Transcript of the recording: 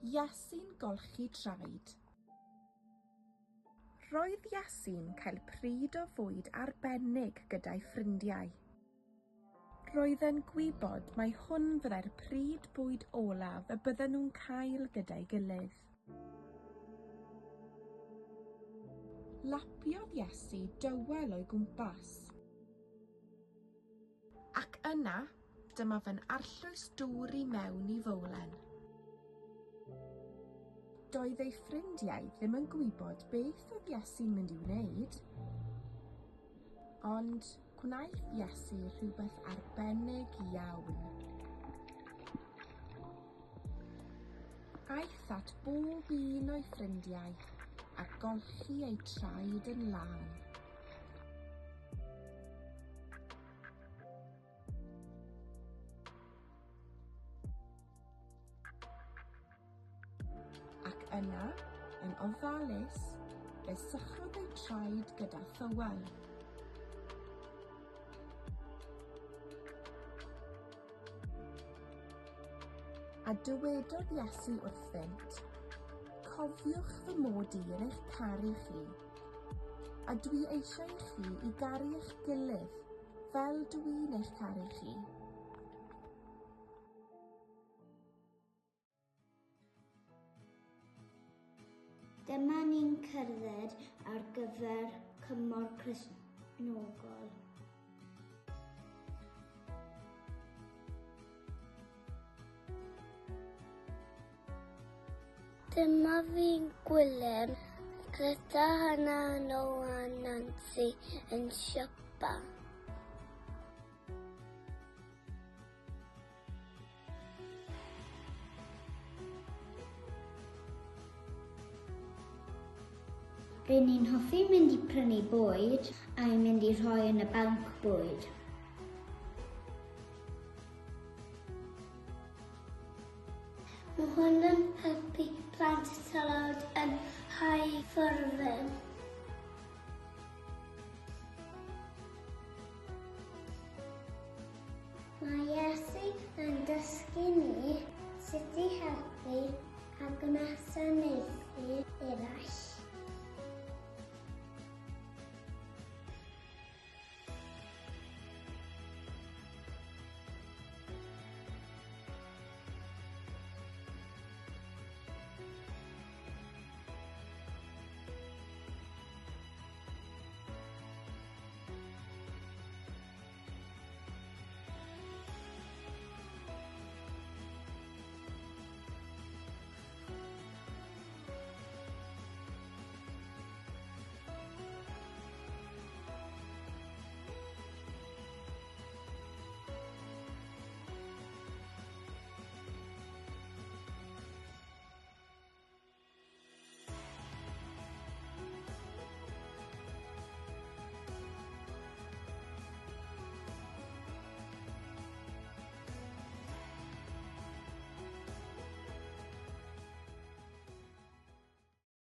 Iesu'n golchi traed. Roedd Iesu'n cael pryd o fwyd arbennig gyda'i ffrindiau. Roedd e'n gwybod mai hwn fyddai'r pryd bwyd olaf y bydden nhw'n cael gyda'i gilydd. Lapiodd Iesu dywel o'i gwmpas. Ac yna, dyma fe'n arllwys dŵr i mewn i fowlen. Doedd ei ffrindiau ddim yn gwybod beth oedd Iesu'n mynd i'w wneud. Ond gwnaeth Iesu rhywbeth arbennig iawn. Aeth at bob un o'i ffrindiau a golchi eu traed yn lân. Ac yna, yn ofalus, fe sychodd eu traed gyda thywel. A dywedodd Iesu wrthynt, Cofiwch fy mod i yn eich caru chi, a dwi eisiau i chi i garu eich gilydd fel dw i'n eich caru chi. Dyma ni'n cerdded ar gyfer cymor Cristnogol. Dyma fi'n Gwilym gyda Hannah, Noah a Nancy yn siopa. Ry'n ni'n hoffi mynd i prynu bwyd a'i mynd i rhoi yn y banc bwyd. Mae hwn yn helpu plant tlawd yn Nghaerfyrddin. Mae Iesu yn dysgu ni sut i helpu a gwasanaethu eraill.